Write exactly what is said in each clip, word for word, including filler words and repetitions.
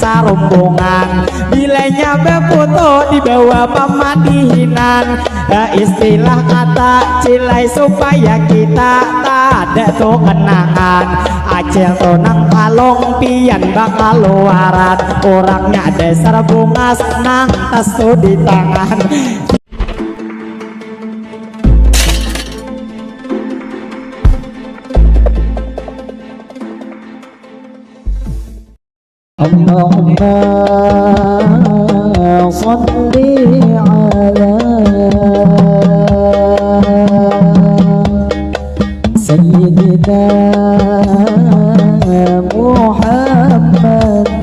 Rombongan bilanya bafoto dibawa pamadihinan. Istilah kata cilai supaya kita tada tu kenangan. Acil tu nang kalong pian bakaluaran, urangnya dasar bungas nang tas tu di tangan. اللهم صل على سيدنا محمد.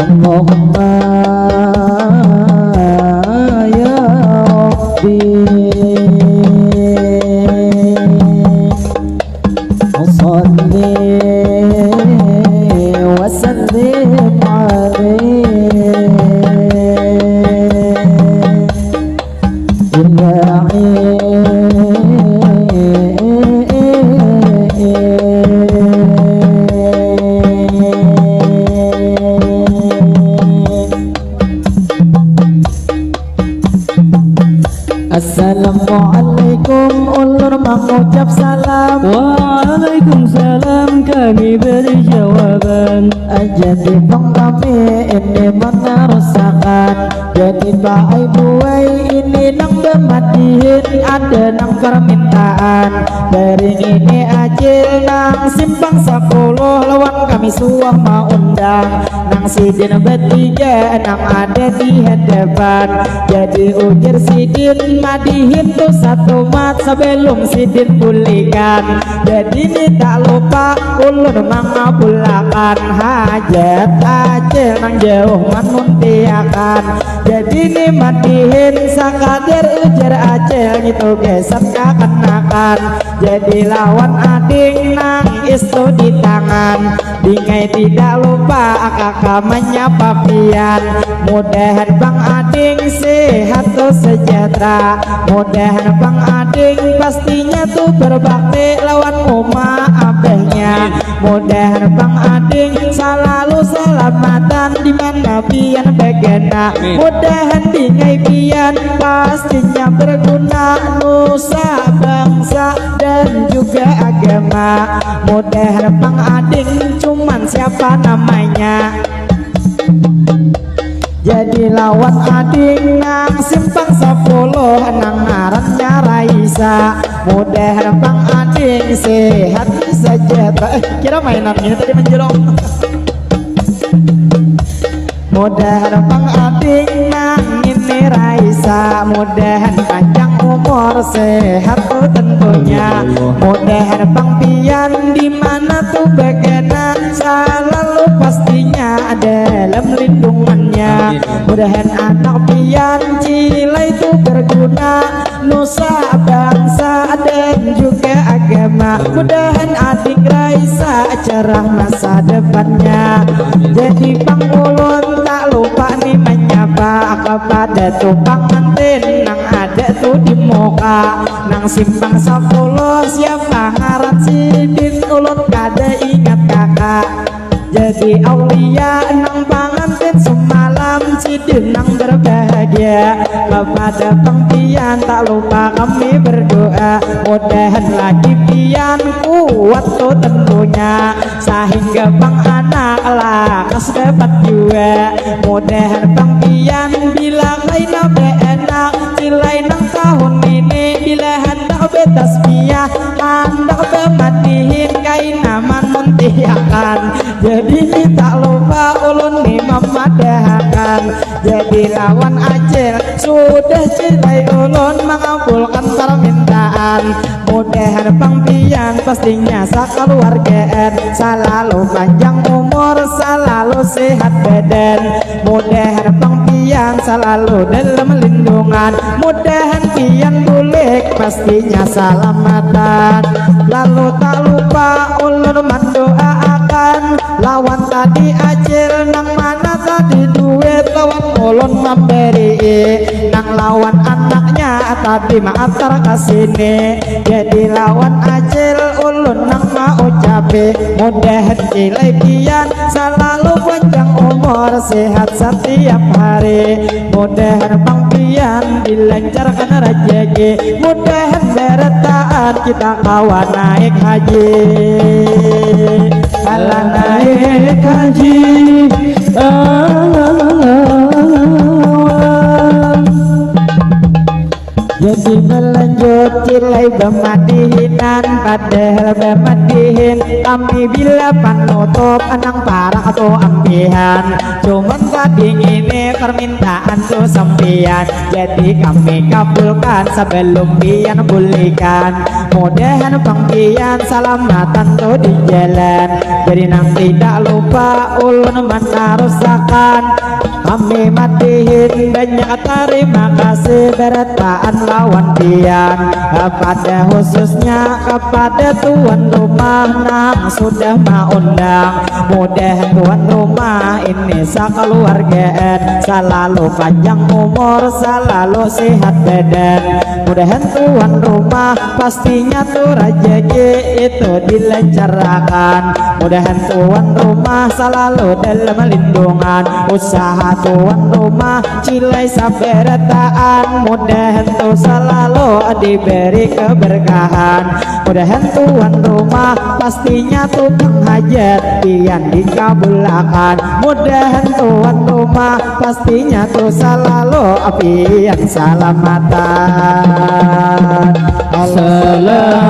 اللهم يا ربي صل وسلم عليه إلهي. Assalamualaikum, ulun mangucap salam. Waalaikumsalam, kami beri jawaban. Jadi pang kami ini menerusakan. Jadi baai buai ini nang bamadihin, ada nang permintaan. Dari ini acil nang simpang sapuluh lawan kami suah maundang. Nang sidin batiga nang ada di hadapan. Jadi ujar sidin madihin tu satumat sebelum sidin bulikan. Jadi ni tak lupa ulun mangabulakan hajat acil nang jauh manuntiakan. Jadi ni madihin sakadar ujar acil ngitu gasan kakanakan. Jadi lawan ading nang istu di tangan. Dingai tidak lupa akaka manyapa pian. Mudahan pang ading sehat tu sejahtera. Mudahan pang ading pastinya tu berbakti lawan uma abahnya. Mudahan pang ading salalu salamatan di mana pian bagana. Mudahan dingai pian pastinya berguna nusa bangsa dan juga agama. Mudahan pang ading cuman siapa namanya. Jadi lawan ading nang simpang sapuluh nang ngarannya Raisa. Mudahan pang ading sehat saja. Eh, kira mainan ini tadi menjelong. Mudahan pang ading nang ini Raisa, mudahan panjang umur sehat tu tentunya. Mudahan pang pian di mana tu bagana salalu pastinya dalam lindungannya. Mudahan anak pian cilai tu berguna nusa bangsa dan juga agama. Mudahan ading Raisa cerah masa depannya. Jadi pang ulun tak lupa ni menyapa kepada tu pangantin nang ada tu di muka. Nang simpang sapuluh siapa ngaran sidin ulun kada ingat kaka. Jadi aulia nang pangantin semalam sidin nang berbahagia. Kepada pang pian tak lupa kami berdoa. Mudahan lagi pian kuat tu tentunya. Sahingga pang anak lakas dapat jua. Mudahan pang pian bila kaina baanak. Cilai nang tahun ini bila handak betasbiah. Handak bamadihin kaina manuntiakan. Jadi ni tak lupa ulun ni mamadahakan. Jadi lawan acil sudah cilai ulun mangabulkan permintaan. Mudahan pang pian pastinya sakaluargaan salalu panjang umur, salalu sehat badan. Mudahan pang pian salalu dalam lindungan. Mudahan pian bulik pastinya salamatan. Lalu tak lupa ulun mandoaakan lawan tadi acil nang mana tadi duit lawan ulun mambari nang lawan anaknya Tadi maaf tarkasini, jadi lawan Acil ulun nang maucapi, mudahan Cilai pian salalu panjang umur, sehat satiap hari, mudahan pang pian dilancarkan rajaki, mudahan barataan kita kawa naik haji. Alah naik haji. Jadi balanjut Cilai bamadihinan, padahal bamadihin kami bila panutup nang parak tu ampihan. Cuman tadi ngini permintaan tu sampiyan, jadi kami kabulkan sabalum pian bulikan. Mudahan pang pian salamatan tu di jalan. Jadi nang tidak lupa ulun manarusakan. Kami madihin banyak tarima kasih barataan lawan pian, pada khususnya kepada tuan rumah nang sudah maundang. Mudahan tuan rumah ini sakaluargaan salalu panjang umur, salalu sehat badan. Mudahan tuan rumah pastinya tu rajaki itu dilancarakan. Mudahan tuan rumah salalu dalam lindungan. Usaha tuan rumah Cilai sabarataan, mudahan tu salalu diberi keberkahan. Mudahan tuan rumah pastinya tukang hajat pian dikabulakan. Mudahan tuan rumah pastinya tu salalu pian salamatan. Salamatan.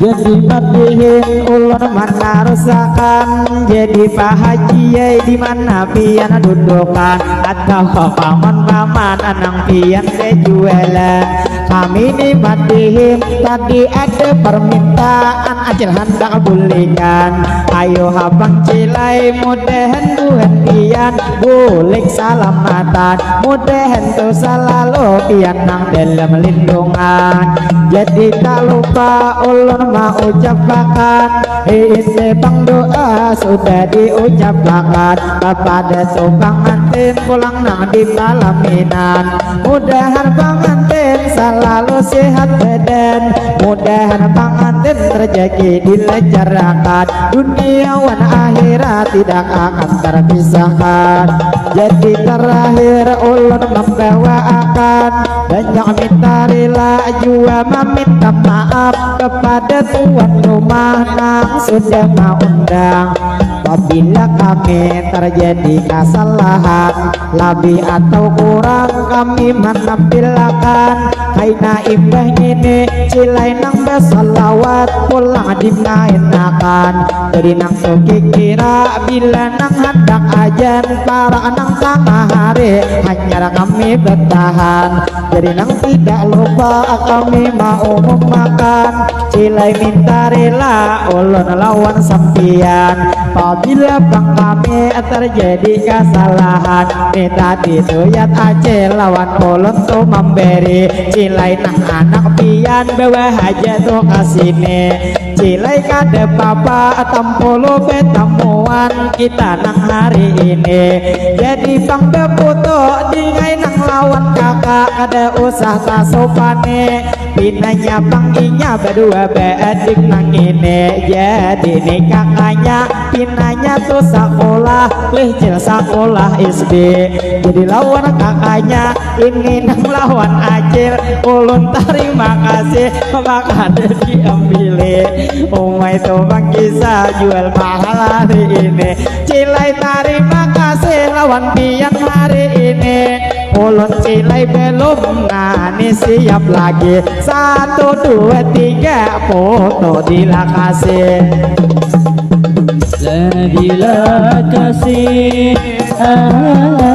Jadi madihin ulun manarusakan, jadi pahaji ai di mana pian dudukan, atau paman-paman nang pian bajualan. Kami ni madihin tadi ada permintaan, Acil handak bulikan. Ayo habang Cilai, mudahan buhan pian bulik salamatan, mudahan tu salalu pian nang dalam lindungan. Jadi tak lupa ulun maucapakan, ini pang doa sudah diucapakan kepada tu pangantin pulang nang di palaminan. Mudahan pangantin salalu sehat badan, mudahan pangantin rejeki dilancarkan, dunia wan akhirat tidak akan terpisahkan. Jadi terakhir ulun membawaakan banyak minta rila jua meminta maaf kepada tuan rumah nang sudah maundang. Apabila kami terjadi kesalahan, lebih atau kurang kami menampilakan. Kaina imbah ngini Cilai nang basalawat pulang dimainakan. Jadi nang tu kikira bila nang handak ajan, parak nang tangah hari hanyar kami bertahan. Jadi nang tidak lupa kami mau memakan, Cilai minta rela ulun lawan sampian. Pabila pang kami terjadi kesalahan, minta dituyat Acil lawan ulun tu memberi. Cilai nang anak pian bawa haja tu ka sini. Cilai kada papa tampulu betamuan kita nang hari ini. Jadi pang baputu dingai nang lawan kakak kada usah tasupani. Pinanya pang inya badua baadik nang ini. Jadi ni kakaknya pinanya tu sakulah lihcil sakulah S D. Jadi lawan kakaknya ini nang lawan Acil, ulun tarima kasih maka ada diambili. Umai tu bangkisa jual mahal hari ini. Cilai tarima kasih lawan pian hari ini. Ulun Cilai belum nani siap lagi. Satu dua tiga foto di lakasi. Di lakasi. Ah.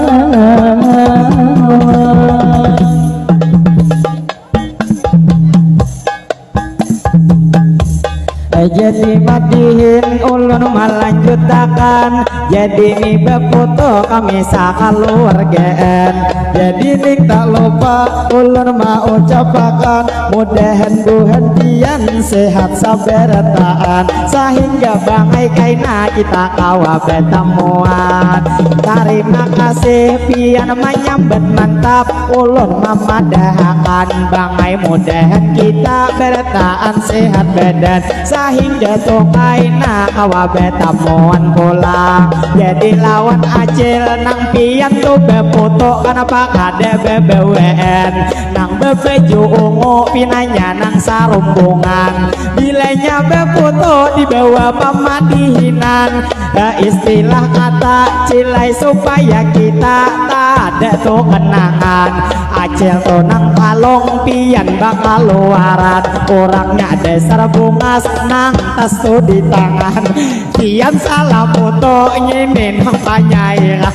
Jadi madihin ulun melanjutakan. Jadi ni bafoto kami sakaluargaan. Jadi ning tak lupa ulun maucapakan, mudahan buhan pian sehat sabarataan, sahingga bangai kaina kita kawa batamuan. Tarima kasih pian manyambat mantap, ulun mamadahakan bangai mudahan kita barataan sehat badan, sahingga tu kaina kawa batamuan pulang. Jadi lawan acil nang pian tu baputu, kanapa kada babawaan? Nang babaju ungu pinanya nang sarumbungan, bilanya baputu dibawa pamadihinan. Eh, istilah kata cilai supaya kita tada tu kenangan. Acil tu nang kalung pian bakaluaran, urangnya dasar bungas nang tas tu di tangan. Pian salah putu ngini nang panyairan.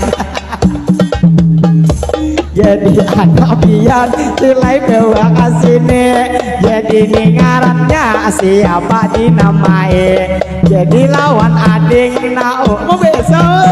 Jadi anak pian cilai bawa ka sini. Jadi ni ngarannya siapa dinamai? Jadi lawan ading nau mau besok.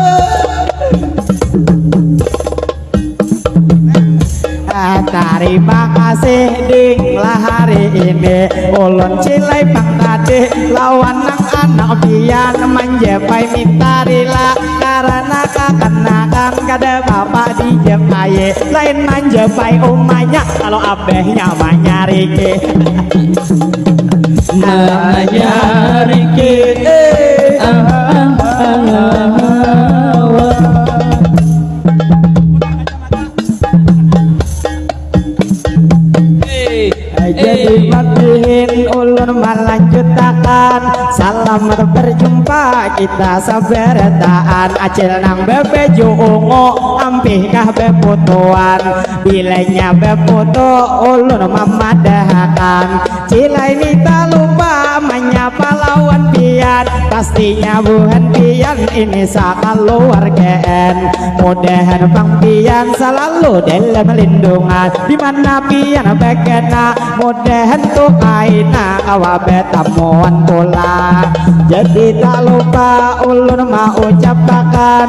Ah, tarima kasih ding lah hari ini ulun cilai pang tadi lawan nang anak pian manjapai minta rila karena kakanakan kada bapak dijapai lain manjapai umanya kalau abahnya manyariki. Manyariki, eh, ah, ah, ah, ah. Jadi matihin ulun malanjutakan. Selamat berjumpa kita sabarataan. Acil nang babaju ungu ampihkah baputuan. Bilanya baputu ulun mamadahakan. Cilai ni tak lupa manyapa lawan pian. Pastinya buhan pian ini sakaluargaan. Mudahan pang pian selalu dalam lindungan. Di mana pian bakana, mudahan tu kaina kawa batamuan pulang. Jadi tak lupa ulun maucapakan,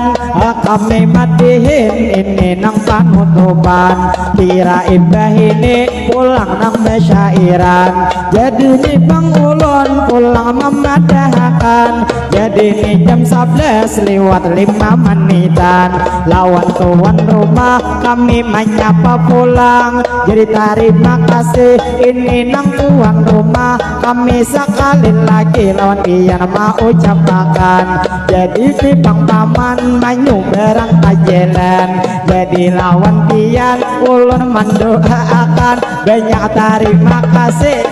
kami matihin ini nang panutupan. Kira imbah ini pulang nang basyairan. Jadi ni pang ulun pulang mamadahakan. Jadi ni jam sebelas liwat lima menitan. Lawan tuan rumah kami manyapa pulang. Jadi tarima kasih ini nang tuan rumah. Kami sakali lagi lawan pian maucapakan. Jadi ni pang paman manyumbarang ka jalan. Jadi lawan pian ulun mandoaakan banyak tarima kasih.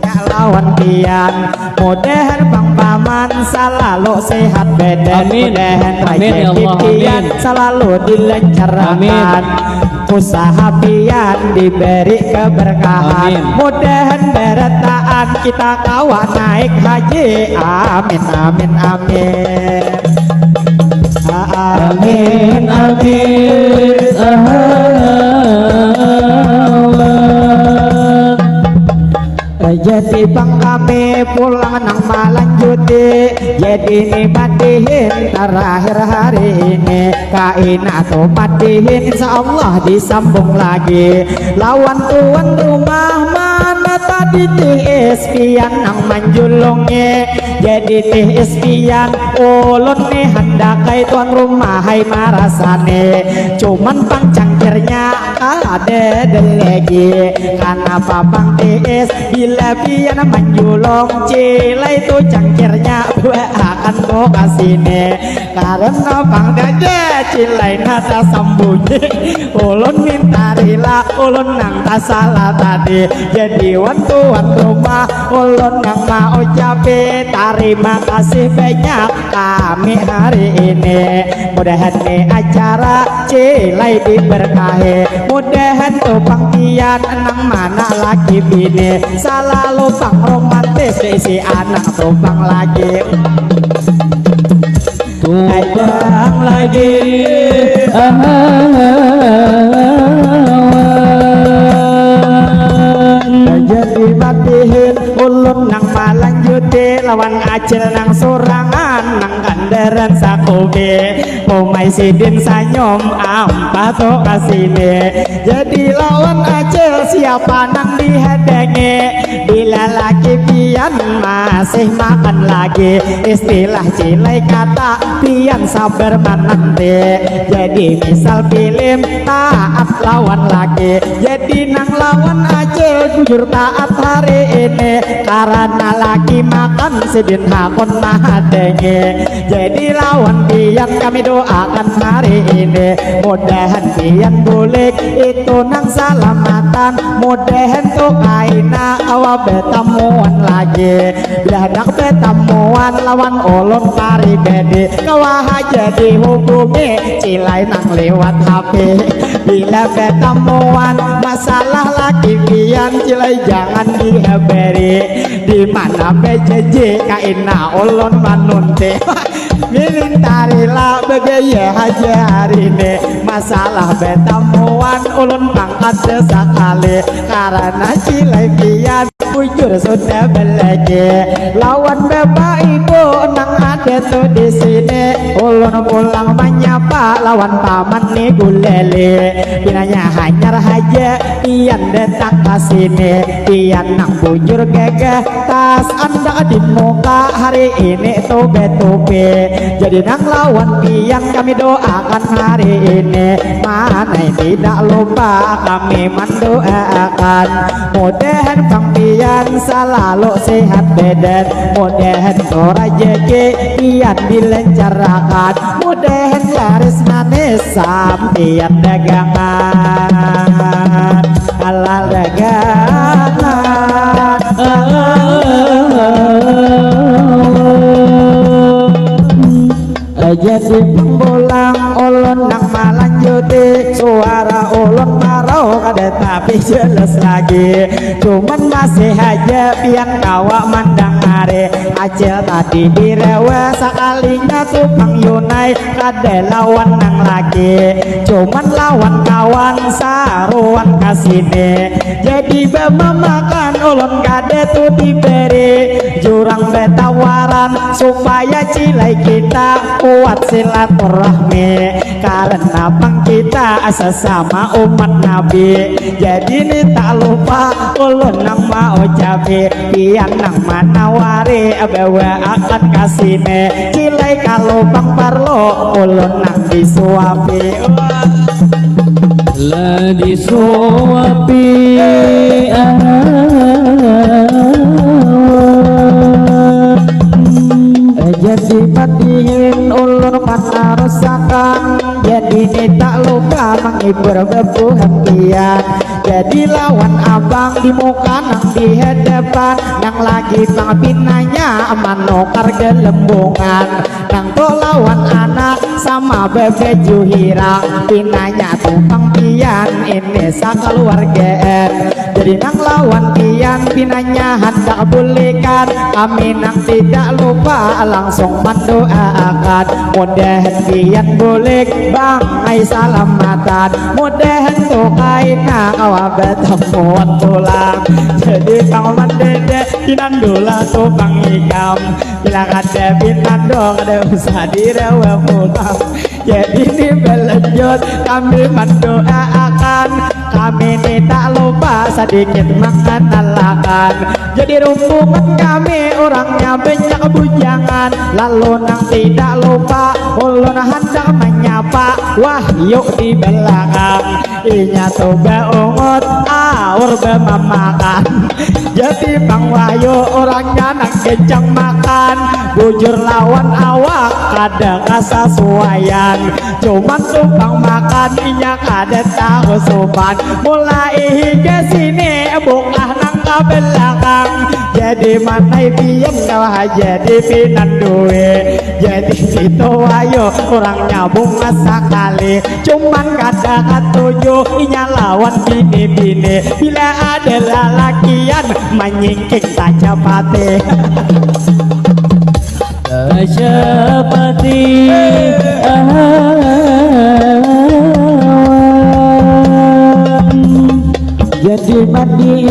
Ya lawan pian, mudahan pang paman salalu sehat badan. Amin. Mudahan amin, ya rajaki Allah, pian amin. Salalu dilancarkan. Amin. Usaha pian diberi keberkahan. Amin. Mudahan barataan kita kawa naik haji. Amin, amin, amin. Amin, amin. Jadi pang kami pulang nang malanjuti. Jadi ni matihin terakhir hari ini. Kaina tu matihin insya Allah disambung lagi. Lawan tuan rumah mana tadi tiis pian nang manjulungi. Jadi tiis pian ulun ni handakai tuan rumah hai marasani. Cuman pang cangkirnya kada ada lagi. Kanapa pang tiis bila pian manjulung cilai tu cangkirnya buahakan tu ka sini. Karena pang dada cilai nata sambunyi. Ulun minta rila ulun nang tasala tadi. Jadi wan tuan rumah ulun nang maucapi tarima kasih banyak kami hari ini. Mudahan ni acara cilai diberkahi. Mudahan tu pang pian nang mana laki bini salalu pang romantis diisi anak tu pang lagi. Tubang lagi. Awan. Jadi Dihin ulun nang malanjuti lawan acil nang surangan nang kandaran sakubi. Umai sidin sanyum ampah tu kasini. Jadi lawan acil siapa nang dihadangi? Bila laki pian masih makan lagi, istilah cilai kata pian sabar mananti. Jadi misal pilim taat lawan laki, jadi nang lawan acil bujur taat hari ini. Karena laki makan sidin hakun mahadangi. Jadi lawan pian kami doakan hari ini, mudahan pian bulik itu nang salamatan. Mudahan tu kaina kawa betamuan lagi. Bila handak betamuan lawan ulun paribadi, kawa haja dihubungi cilai nang liwat H P. Bila betamuan masalah laki pian, cilai jangan dihabari. Di mana bejanji kaina ulun manunti. Milintarila bagaya haja hari ini. Masalah betamuan ulun pang kada sakali. Karena cilai pian bujur sudah belege lawan bapak ibu nang ada tu di sini. Ulun pulang manyapa lawan paman ni gulele. Pinanya hanyar haja pian datang ka sini. Pian nang bujur gagah tas andak di muka hari ini tu betupi. Jadi nang lawan pian kami doakan hari ini. Manai tidak lupa kami mandoakan. Mudahan pang pian salalu sehat badan. Mudahan tu rajaki pian dilancarakan. Mudahan laris manis sampian dagangan. Halal dagangan. Jadi pang pulang ulun nang malanjuti, suara ulun marau kada tapi jelas lagi. Cuman masih haja pian kawa mandangari. Acil tadi direwa sakalinya tu pang Yunai kada lawan nang laki. Cuman lawan kawan saruan ka sini. Jadi bamamakan ulun kada tu diberi. Jurang betawaran supaya cilai kita kuat silaturahmi. Karena pang kita sesama umat Nabi. Jadi ni tak lupa ulun nang maucapi. Pian nang manawari bawa akan ka sini. Cilai kalau pang parlo ulun nang disuapi. Lah disuapi, ah. Jadi madihin ulun manarusakan. Jadi ni tak lupa menghibur bebuhan pian. Jadi lawan abang di muka nang di hadapan, nang lagi pang pinanya manukar gelembungan. Nang tu lawan anak sama babaju hirang, pinanya tu pang pian ini sakaluargaan. Jadi nang lawan pian pinanya handak bulikan, kami nang tidak lupa langsung mandoaakan. Mudahan pian bulik bang ai salamatan. Mudahan tu kaina kawa batamuan pulang. Jadi pang mandede pinandula tu pang ikam. Bila kada pinando kada usah direwa pulang. Jadi ni balanjut kami mandoaakan. Kami ni tak lupa sadikit manganalakan. Jadi rumbungan kami urangnya banyak bujangan. Lalu nang tidak lupa ulun handak manyapa Wahyu di balakang. Inya tu baungut aur bamamakan. Jadi pang Wahyu urangnya nang gancang makan. Bujur lawan awak kada kasasuaian. Cuman tu pang makan inya kada tahu supan. Mulai higa sini bungkah nang ka balakang. Jadi manai pian kawa jadi pinandui. Jadi situ Wahyu urangnya bungas sakali. Cuman kada katuju inya lawan bini-bini. Bila ada lalakian manyingking tacapati. Tacapati. Jadi mandi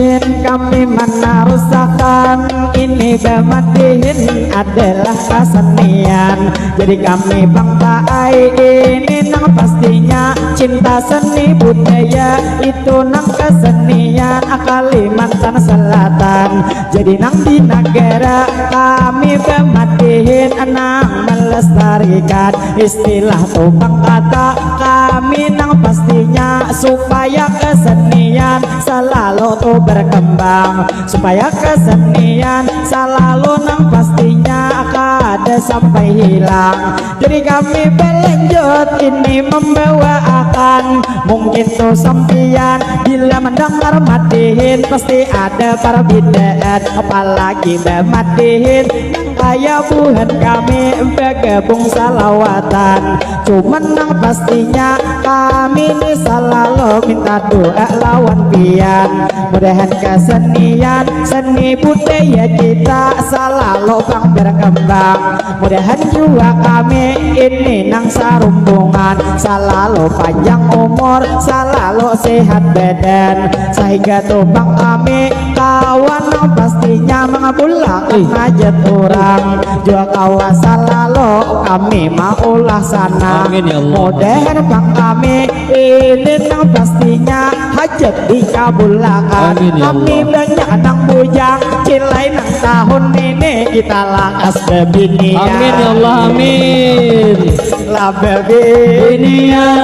Kami menerusakan ini, bamadihin adalah kesenian. Jadi kami bangkai ini nang pastinya cinta seni budaya itu nang kesenian Kalimantan Selatan. Jadi nang di negara kami bamadihin nang melestarikan istilah tubang kata kami nang pastinya supaya kesenian selalu tuh berkembang, supaya kesenian selalu nang pastinya kada sampai hilang. Jadi kami berlanjut ini membawa akan mungkin tuh sampian bila mendengar madihin pasti ada perbedaan, apalagi bamadihin kaya buhan kami bergabung salawatan. Cuman nang pastinya kami ni selalu minta doa lawan pian. Mudahan kesenian seni budaya kita selalu pang berkembang. Mudahan juga kami ini nang sarumbungan selalu panjang umur, selalu sehat badan, sehingga tuh pang kami kawan nang pastinya mengabulkan hajat orang. Jua kawa salalu kami maulah sana. Amin ya Allah. Mudahan pang kami ini nang pastinya hajat dikabulakan. Amin ya Allah. Kami banyak nang bujang cilai nang tahun ini kita lakas babinian. Amin ya Allah, amin. Lah babinian.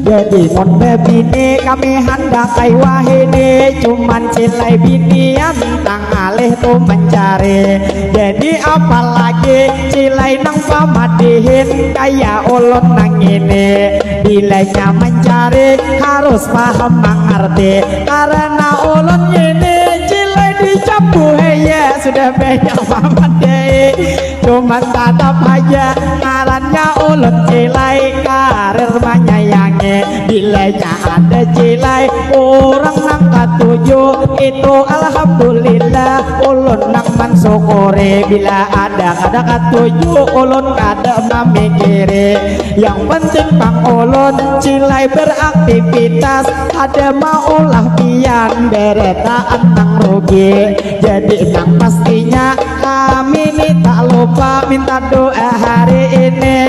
Jadi mun babini kami handak ai wahini, cuman cilai binian tang ngalih tu mancari. Jadi apalagi cilai nang pamadihin kaya ulun nang ini, bilanya mancari harus paham mangarti. Karena ulun ini cilai dicambu haya sudah banyak pamadai. Cuman tatap haja ngarannya ulun cilai karir manyayangi. Bilanya ada cilai urang nang katuju itu alhamdulillah ulun nang mansyukuri. Bila ada kada katuju ulun kada mamikiri. Yang penting pang ulun cilai beraktivitas kada maulah pian berataan nang rugi. Jadi nang pastinya kami ni tak lupa minta doa hari ini.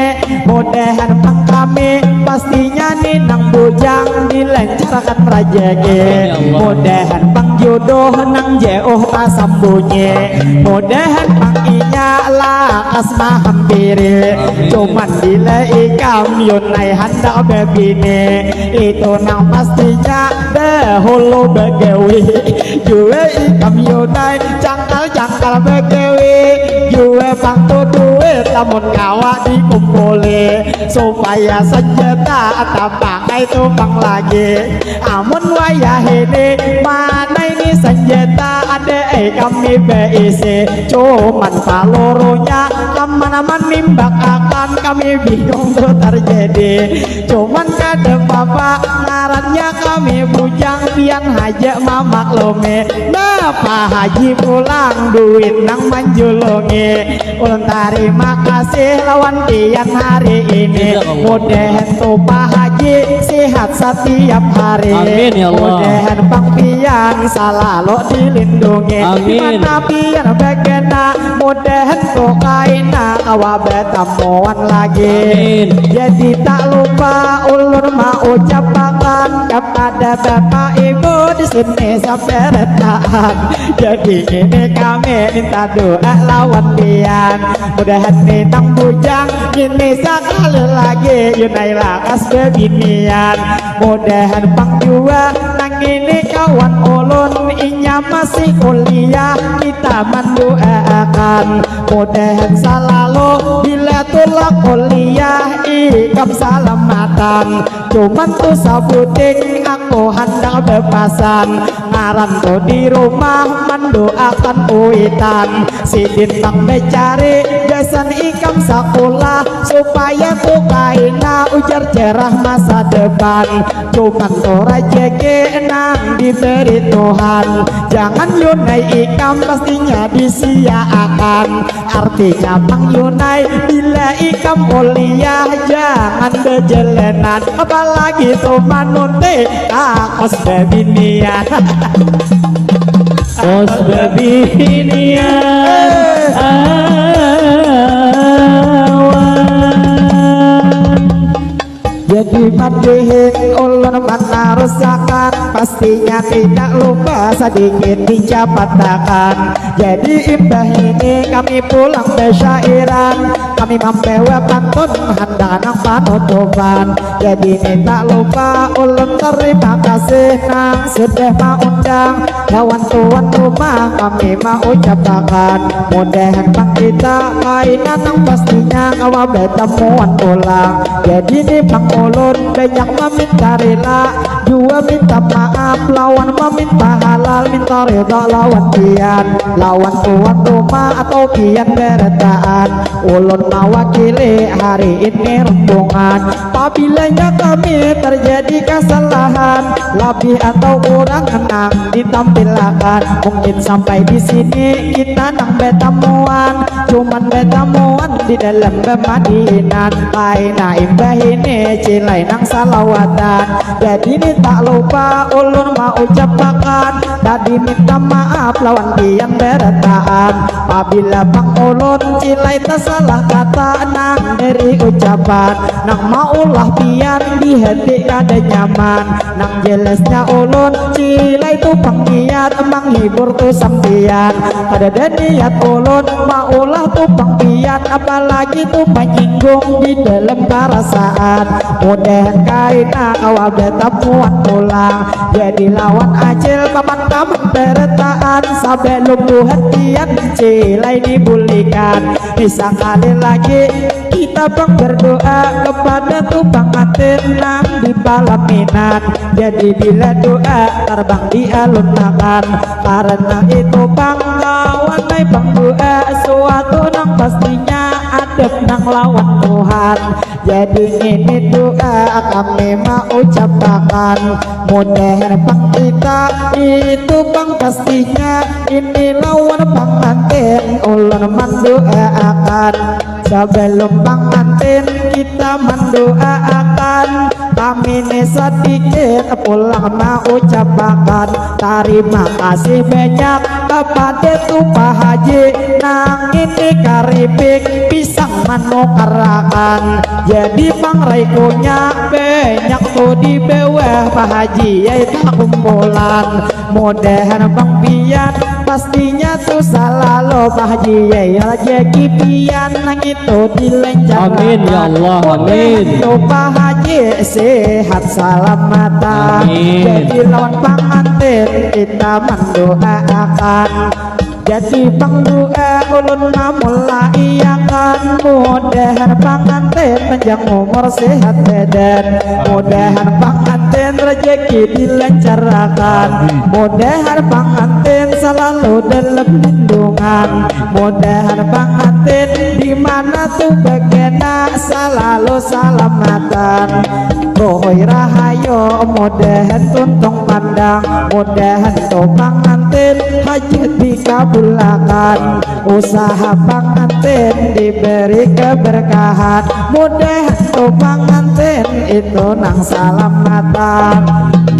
Mudahan pang kami pastinya ni nang bujang dilancarkan rajaki. Amin ya Allah. Mudahan pang jodoh nang jauh tasambunyi. Mudahan pang inya lakas mahampiri. Amin. Cuman bila ikam Yunai handak babini itu nang pastinya dahulu bagawi. Jua ikam Yunai cangkal-cangkal bagawi. Jua pang tu duit lamun kawa dikumpuli supaya senjata tapakai tu pang lagi. Amun wayah ini mana ini senjata ada ai kami baisi, cuman palurunya kemana manimbak akan kami bingung tu terjadi. Cuman kada papa ngarannya kami bujang pian haja mamaklumi. Nah Pak Haji pulang duit nang manjulungi. Ulun tarima kasih lawan pian hari ini. Insya Allah. Mudahan tu Pak Haji sihat satiap hari. Amin ya Allah. Mudahan pang pian salalu dilindungi. Amin. Dimana pian bagana mudahan tu kaina kawa batamuan lagi. Amin. Jadi tak lupa ulun maucapakan kepada bapak ibu di sini sabarataan. Jadi ini kami minta doa lawan pian. Mudahan ni nang bujang ini sakali lagi Yunai lakas babinian. Mudahan pang jua nang ini kawan ulun inya masih kuliah kita mandoaakan. Mudahan salalu bila tulak kuliah ikam salamatan. Cuman tu sabuting aku handak bapasan. Ngaran tu di rumah mandoakan kuitan. Sidin pang bacari gasan ikam sakulah supaya tu kaina ujar cerah masa depan. Cuman tu rajaki nang diberi Tuhan. Jangan Yunai ikam pastinya disiaakan. Artinya pang Yunai bila Ikam kuliah jangan bejelenan, apalagi tu manunti takos bebinian. Kos bebinian awan. Jadi madihin ulun manarusakan, pastinya tidak lupa sedikit dicapatakan. Jadi imbah ini kami pulang besyairan, kami mambawa pantun handak nang panutupan. Jadi ni tak lupa ulun terima kasih nang sudah maundang lawan tuan rumah kami maucapakan. Mudahan pang kita kaina nang pastinya kawa batamuan pulang. Jadi ni pang ulun banyak maminta rila, jua minta maaf lawan maminta halal, minta ridha lawan pian, lawan tuan rumah atau pian barataan. Ulun mawakili hari ini rombongan. Pabilanya kami terjadi kesalahan, lebih atau kurang nang ditampilakan, mungkin sampai di sini kita nang batamuan, cuman batamuan di dalam bamadihinan. Kaina imbah ini cilai nang salawatan. Jadi ni tak lupa ulun maucapakan, tadi minta maaf lawan pian barataan. Pabila pang ulun cilai tasalah kata nang dari ucapan, nang maulah pian di hati kada nyaman. Nang jelasnya ulun cilai tu pang niat manghibur tu sampian. Kadada niat ulun maulah tu pang pian, apalagi tu manyinggung di dalam parasaan. Mudahan kaina kawa batamuan pulang. Jadi lawan acil paman-paman barataan, sabalum buhan pian cilai dibulikan. Ni sakali lagi kita pang berdoa kepada tu pangantin nang di palaminan. Jadi bila doa tarbang dialunakan, karena itu pang kawan ai pang doa suatu nang pastinya adab nang lawan Tuhan. Jadi ini doa kami maucapakan, mudahan pang kita itu pang pastinya ini lawan pangantin ulun mandoaakan. Sabalum pangantin kita mandoaakan, kami ni sadikit pulang maucapakan tarima kasih banyak kapada tu Pak Haji nang ini karipik pisang manukarakan. Jadi pang raikunya banyak tu di bawah Pak Haji ai takumpulan. Mudahan pang pian pastinya tu salalu Pak Haji ai rajaki pian nang itu dilancarkan. Amin ya Allah, amin. Mudahan tu Pak Haji sehat salamatan. Amin. Jadi lawan pangantin kita mandoaakan. Jadi pang doa ulun mamulaiakan, mudahan pangantin panjang umur sehat badan, mudahan pangantin rajaki dilancarakan, mudahan pangantin salalu dalam lindungan, mudahan pangantin di mana tu bagana salalu salamatan. Ruhui rahayu, mudahan tuntung pandang, mudahan tu pangantin hajat dikabulakan, usaha pangantin diberi keberkahan, mudahan tu pangantin itu nang salamatan.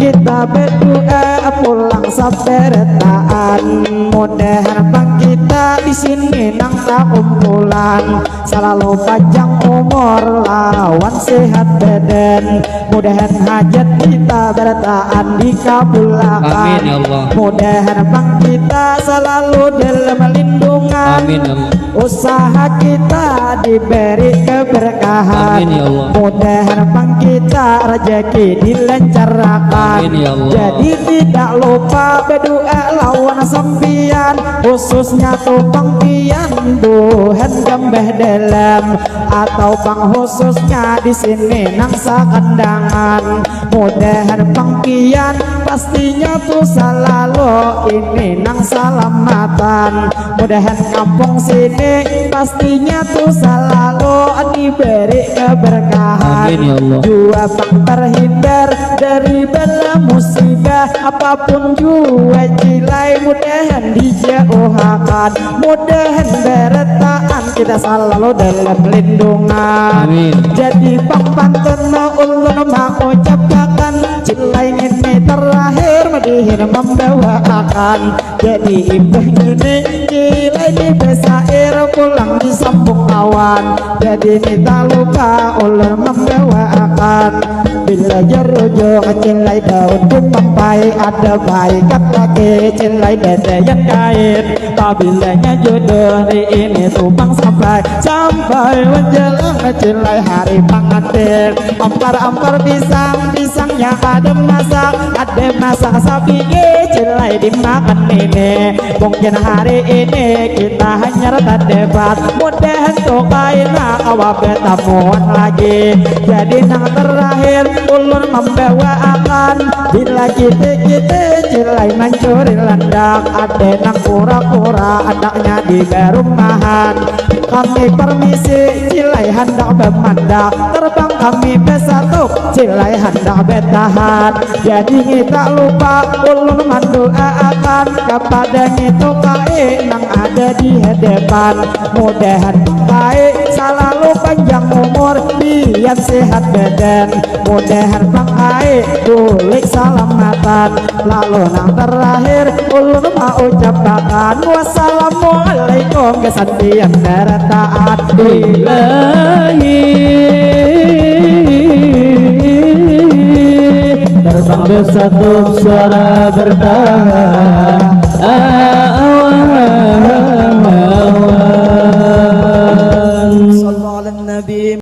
Kita berdoa pulang sabarataan, mudahan pang kita di sini nang takumpulan salalu panjang umur lawan sehat badan. Mudahan hajat kita barataan dikabulakan. Amin ya Allah. Mudahan pang kita salalu dalam lindungan. Amin ya Allah. Usaha kita diberi keberkahan. Amin ya Allah. Mudahan pang kita rajaki dilancarakan. Amin ya Allah. Jadi tidak lupa berdoa lawan sampian, khususnya tu pang pian buhan gambah dalam atau pang khususnya di sini nang sakandangan. Mudahan pang pian pastinya tu salalu ini nang salamatan. Mudahan kampung sini pastinya tu salalu diberi keberkahan. Amin ya Allah. Jua pang terhindar dari bala musibah apapun jua cilai, mudahan dijauhakan. Mudahan barataan Selalu dalam lindungan. Amin. Jadi pang pantun ulun mau ucapakan, cilai ini terakhir madihin membawaakan. Jadi imbah ini cilai ini besair pulang disambung awan. Jadi ini tak lupa ulun membawaakan. Bila jarujung cilai daun kumampai, ada baikat lagi cilai dadayan kain. Pabilanya jodoh di ini tupang sampai, sampai menjelang cilai hari pangantin. Ampar-ampar pisang, pisangnya kada masak, ada masak sapi cilai dimakan ini. Mungkin hari ini kita hanyar tadebat, mudahan tu kaina kawa betamuan lagi. Jadi nang terakhir ulun membawaakan, bila kita-kita cilai mancuri landak, ada nang pura-pura andaknya di barumahan. Kami permisi, cilai handak bamandak, terbang kami besatu, cilai handak betahan. Jadi kita lupa ulun mandulaakan kepada ngitu kai nang ada di hadapan. Mudahan kai selalu panjang umur, pian sehat badan. Mudahan pang kai bulik salamatan. Lalu nang terakhir ulun mau ucapakan, wassalamualaikum gasan pian barataan. Ilahi, terbang bersatu suara bertahan.